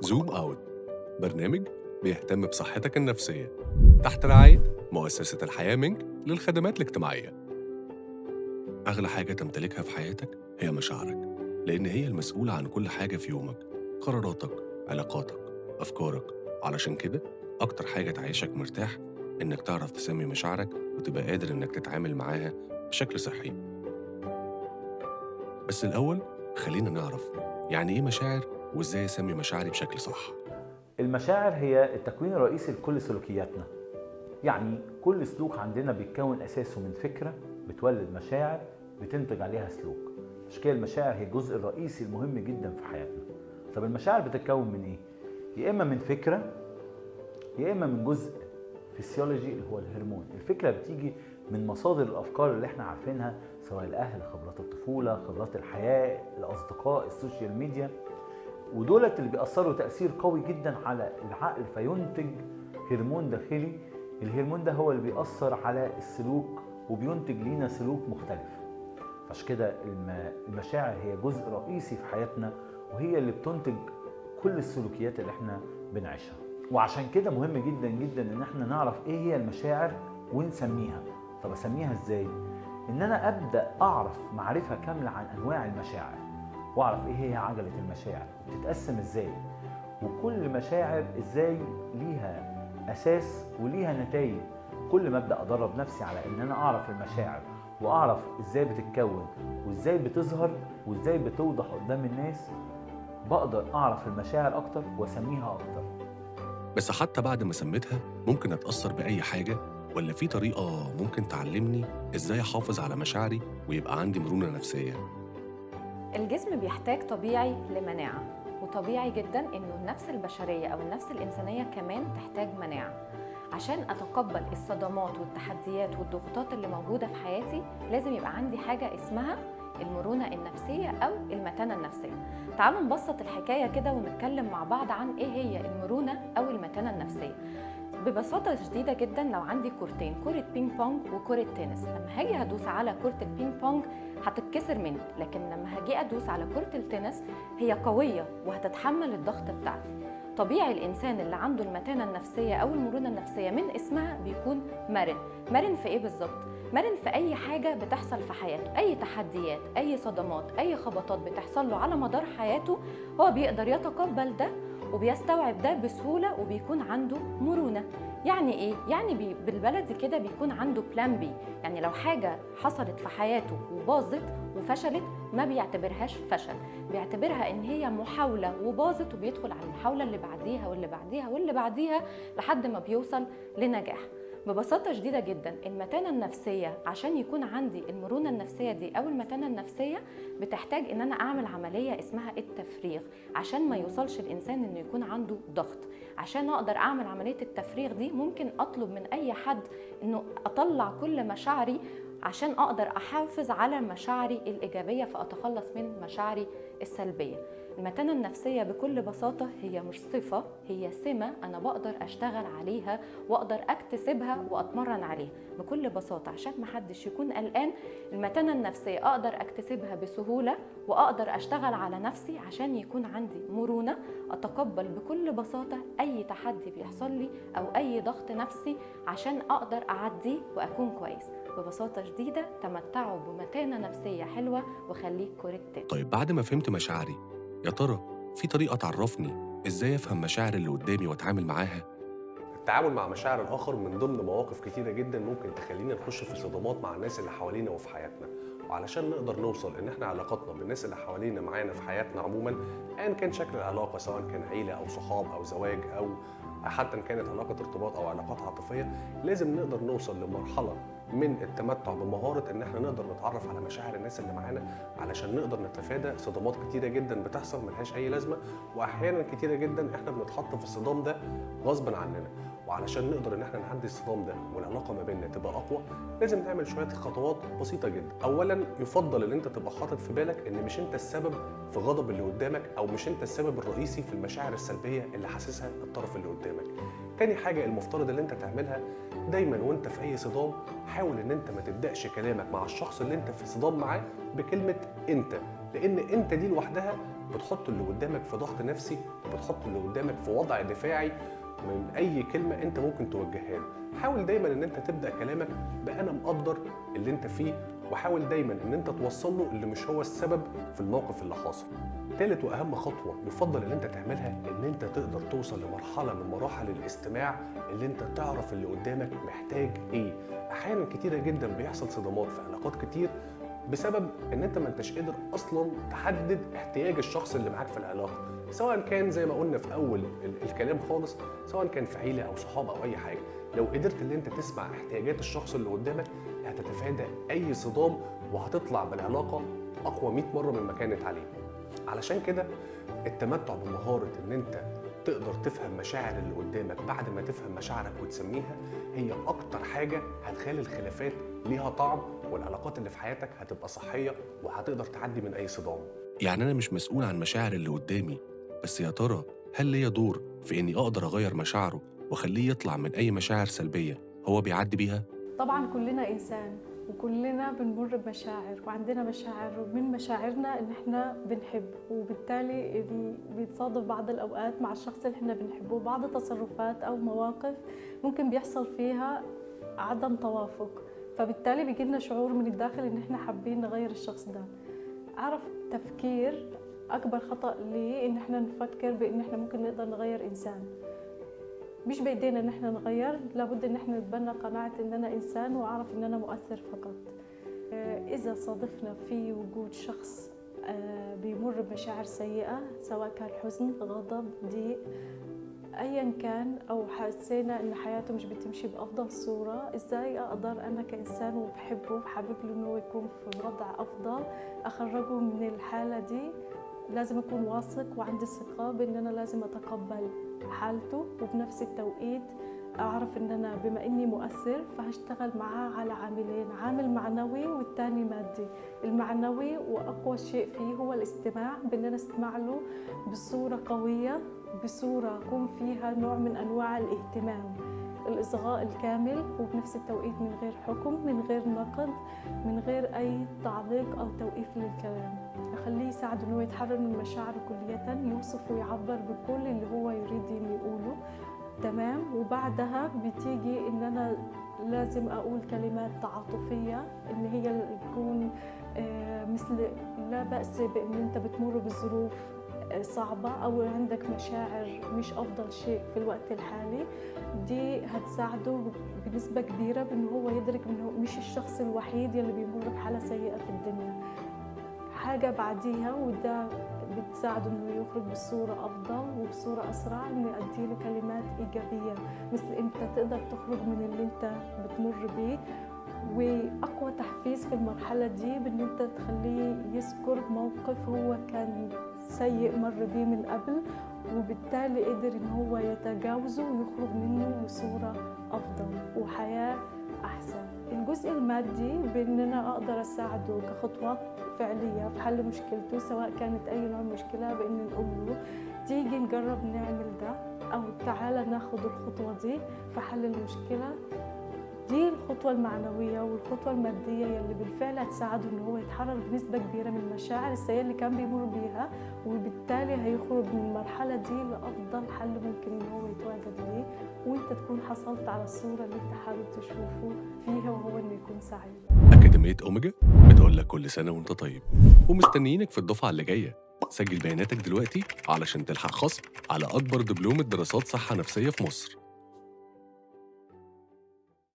Zoom Out، برنامج بيهتم بصحتك النفسية، تحت رعاية مؤسسة الحياة منك للخدمات الاجتماعية. أغلى حاجة تمتلكها في حياتك هي مشاعرك، لأن هي المسؤولة عن كل حاجة في يومك، قراراتك، علاقاتك، أفكارك. علشان كده أكتر حاجة تعيشك مرتاح إنك تعرف تسمي مشاعرك وتبقى قادر إنك تتعامل معاها بشكل صحي. بس الأول خلينا نعرف يعني إيه مشاعر وإزاي أسمي مشاعري بشكل صح. المشاعر هي التكوين الرئيسي لكل سلوكياتنا. يعني كل سلوك عندنا بيتكون أساسه من فكرة بتولد مشاعر بتنتج عليها سلوك. عشان كده المشاعر هي الجزء الرئيسي المهم جدا في حياتنا. طب المشاعر بتتكون من إيه؟ يا إما من فكرة، يا إما من جزء فسيولوجي اللي هو الهرمون. الفكرة بتيجي من مصادر الأفكار اللي احنا عارفينها، سواء الأهل، خبرات الطفولة، خبرات الحياة، الأصدقاء، ال social media، ودولت اللي بيأثروا تأثير قوي جدا على العقل فينتج هرمون داخلي. الهرمون ده هو اللي بيأثر على السلوك وبينتج لينا سلوك مختلف. عشان كده المشاعر هي جزء رئيسي في حياتنا، وهي اللي بتنتج كل السلوكيات اللي احنا بنعيشها. وعشان كده مهم جدا جدا ان احنا نعرف ايه هي المشاعر ونسميها. طب اسميها ازاي؟ ان انا ابدا اعرف معرفة كاملة عن انواع المشاعر، واعرف ايه هي عجله المشاعر وبتتقسم ازاي، وكل مشاعر ازاي ليها اساس وليها نتائج. كل ما ابدا ادرب نفسي على ان انا اعرف المشاعر واعرف ازاي بتتكون وازاي بتظهر وازاي بتوضح قدام الناس، بقدر اعرف المشاعر اكتر واسميها اكتر. بس حتى بعد ما سميتها ممكن اتاثر باي حاجة، ولا في طريقه ممكن تعلمني ازاي احافظ على مشاعري ويبقى عندي مرونة نفسية؟ الجسم بيحتاج طبيعي لمناعه، وطبيعي جدا انه النفس البشرية او النفس الانسانية كمان تحتاج مناعة. عشان اتقبل الصدمات والتحديات والضغوطات اللي موجودة في حياتي لازم يبقى عندي حاجة اسمها المرونة النفسية او المتانه النفسية. تعالوا نبسط الحكاية كده ونتكلم مع بعض عن ايه هي المرونة او المتانه النفسية. ببساطة شديدة جدا، لو عندي كورتين، كره بينج بونج وكره تنس، لما هاجي هدوس على كره البينج بونج هتتكسر مني، لكن لما هاجي ادوس على كره التنس هي قوية وهتتحمل الضغط بتاعتي. طبيعي الإنسان اللي عنده المتانة النفسية أو المرونة النفسية من اسمها بيكون مرن. مرن في إيه بالظبط؟ مرن في أي حاجة بتحصل في حياته، أي تحديات، أي صدمات، أي خبطات بتحصل له على مدار حياته، هو بيقدر يتقبل ده وبيستوعب ده بسهولة وبيكون عنده مرونة. يعني إيه؟ يعني بالبلدي كده بيكون عنده plan B. يعني لو حاجة حصلت في حياته وباظت وفشلت ما بيعتبرهاش فشل، بيعتبرها إن هي محاولة وباظت، وبيدخل على المحاولة اللي بعديها واللي بعديها واللي بعديها لحد ما بيوصل لنجاح. ببساطة شديدة جدا المتانة النفسية عشان يكون عندي المرونة النفسية دي أو المتانة النفسية بتحتاج إن أنا أعمل عملية اسمها التفريغ، عشان ما يوصلش الإنسان إنه يكون عنده ضغط. عشان أقدر أعمل عملية التفريغ دي ممكن أطلب من أي حد إنه أطلع كل مشاعري عشان أقدر أحافظ على مشاعري الإيجابية فأتخلص من مشاعري السلبية. المتانة النفسية بكل بساطة هي مش صفة، هي سمة أنا بقدر أشتغل عليها وأقدر أكتسبها وأتمرن عليها. بكل بساطة عشان محدش يكون قلقان، المتانة النفسية أقدر أكتسبها بسهولة وأقدر أشتغل على نفسي عشان يكون عندي مرونة، أتقبل بكل بساطة أي تحدي بيحصل لي أو أي ضغط نفسي عشان أقدر أعديه وأكون كويس. ببساطة شديدة تمتعوا بمتانة نفسية حلوة وخليك كرة تاني. طيب بعد ما فهمت مشاعري، يا ترى في طريقة تعرفني إزاي أفهم مشاعر اللي قدامي وأتعامل معاها؟ التعامل مع مشاعر الآخر من ضمن مواقف كتيرة جدا ممكن تخلينا نخش في صدمات مع الناس اللي حوالينا وفي حياتنا. وعلشان نقدر نوصل إن إحنا علاقاتنا بالناس اللي حوالينا معانا في حياتنا عموما، أيا كان شكل العلاقة، سواء كان عيلة أو صحاب أو زواج أو حتى إن كانت علاقة ارتباط أو علاقات عاطفية، لازم نقدر نوصل لمرحلة من التمتع بمهارة إن إحنا نقدر نتعرف على مشاعر الناس اللي معانا علشان نقدر نتفادى صدمات كتيرة جدا بتحصل ملهاش أي لازمة، وأحيانا كتيرة جدا إحنا بنتحط في الصدام ده غصب عننا. وعلشان نقدر إن إحنا نعدي الصدام ده والعلاقة ما بيننا تبقى أقوى، لازم نعمل شوية خطوات بسيطة جدا. أولا يفضل إن أنت تبقى حاطط في بالك إن مش أنت السبب في غضب اللي قدامك، أو مش أنت السبب الرئيسي في المشاعر السلبية اللي حاسسها الطرف اللي قدامك. تاني حاجة المفترض اللي أنت تعملها دايما وأنت في أي صدام، حاول إن أنت ما تبدأش كلامك مع الشخص اللي أنت في صدام معاه بكلمة أنت، لأن أنت دي لوحدها بتحط اللي قدامك في ضغط نفسي، وبتحط اللي قدامك في وضع دفاعي من اي كلمة انت ممكن توجهها له. حاول دايما ان انت تبدا كلامك بانا مقدر اللي انت فيه، وحاول دايما ان انت توصل له اللي مش هو السبب في الموقف اللي حاصل. تالت واهم خطوة يفضل ان انت تعملها ان انت تقدر توصل لمرحلة من مراحل الاستماع اللي انت تعرف اللي قدامك محتاج ايه. احيانا كتيرة جدا بيحصل صدمات في علاقات كتير بسبب ان انت ما انتش قادر اصلا تحدد احتياج الشخص اللي معاك في العلاقة، سواء كان زي ما قلنا في اول الكلام خالص، سواء كان في عيله او صحاب او اي حاجة. لو قدرت ان انت تسمع احتياجات الشخص اللي قدامك هتتفادى اي صدام، وهتطلع بالعلاقة اقوى 100 مرة مما كانت عليه. علشان كده التمتع بمهارة ان انت تقدر تفهم مشاعر اللي قدامك بعد ما تفهم مشاعرك وتسميها، هي اكتر حاجة هتخلي الخلافات ليها طعم، والعلاقات اللي في حياتك هتبقى صحية، وهتقدر تعدي من اي صدام. يعني أنا مش مسؤول عن مشاعر اللي قدامي، بس يا ترى هل ليا دور في إني أقدر أغير مشاعره وأخليه يطلع من أي مشاعر سلبية هو بيعدي بيها؟ طبعا كلنا إنسان وكلنا بنمر بمشاعر وعندنا مشاعر، ومن مشاعرنا إن إحنا بنحب، وبالتالي بيتصادف بعض الأوقات مع الشخص اللي إحنا بنحبه بعض تصرفات أو مواقف ممكن بيحصل فيها عدم توافق، فبالتالي بيجيلنا شعور من الداخل إن إحنا حابين نغير الشخص ده. أعرف تفكير أكبر خطأ ليه إن إحنا نفكر بإن إحنا ممكن نقدر نغير إنسان. مش بإيدينا إن إحنا نغير، لابد إن إحنا نتبنى قناعة إن أنا إنسان وأعرف إن أنا مؤثر فقط. إذا صادفنا في وجود شخص بيمر بمشاعر سيئة، سواء كان حزن، غضب، ضيق، أيا كان، أو حسينا إن حياته مش بتمشي بأفضل صورة، إزاي أقدر أنا كإنسان وبحبه وحابب له إنه يكون في وضع أفضل أخرجه من الحالة دي؟ لازم أكون واثق وعندي ثقة بإن أنا لازم أتقبل حالته، وبنفس التوقيت أعرف إن أنا بما إني مؤثر فهشتغل معاه على عاملين، عامل معنوي والتاني مادي. المعنوي وأقوى شيء فيه هو الاستماع، بإن أنا أستمع له بصورة قوية، بصورة يكون فيها نوع من أنواع الاهتمام، الإصغاء الكامل، وبنفس التوقيت من غير حكم، من غير نقد، من غير أي تعليق أو توقيف للكلام. أخليه يساعده إنه يتحرر من مشاعره كلية، يوصف ويعبر بكل اللي هو يريد إنه يقوله، تمام. وبعدها بتيجي إن أنا لازم أقول كلمات تعاطفية، إن هي تكون مثل لا بأس بإن أنت بتمر بظروف صعبة أو عندك مشاعر مش أفضل شيء في الوقت الحالي. دي هتساعده بنسبة كبيرة بأنه هو يدرك أنه مش الشخص الوحيد اللي بيمر بحالة سيئة في الدنيا. حاجة بعديها وده بتساعده أنه يخرج بصورة أفضل وبصورة أسرع، أنه يأديله كلمات إيجابية مثل أنت تقدر تخرج من اللي أنت بتمر بيه. وأقوى تحفيز في المرحلة دي بأن أنت تخليه يذكر موقف هو كان سيء مر بيه من قبل، وبالتالي قدر إن هو يتجاوزه ويخرج منه بصورة أفضل وحياة أحسن. الجزء المادي بأن أنا أقدر أساعده كخطوات فعلية في حل مشكلته، سواء كانت أي نوع مشكلة، بأن نقول له تيجي نجرب نعمل ده، أو تعالى ناخد الخطوة دي في حل المشكلة دي. الخطوة المعنوية والخطوة المادية اللي بالفعل هتساعده إن هو يتحرر بنسبة كبيرة من المشاعر السيئة اللي كان بيمر بيها، وبالتالي هيخرج من المرحلة دي لأفضل حل ممكن إن هو يتواجد ليه، وإنت تكون حصلت على الصورة اللي إنت حابب تشوفه فيها، وهو إنه يكون سعيد. أكاديمية أوميجا بتقول لك كل سنة وإنت طيب، ومستنيينك في الدفعة اللي جاية. سجل بياناتك دلوقتي علشان تلحق خصم على أكبر دبلومة دراسات صحة نفسية في مصر.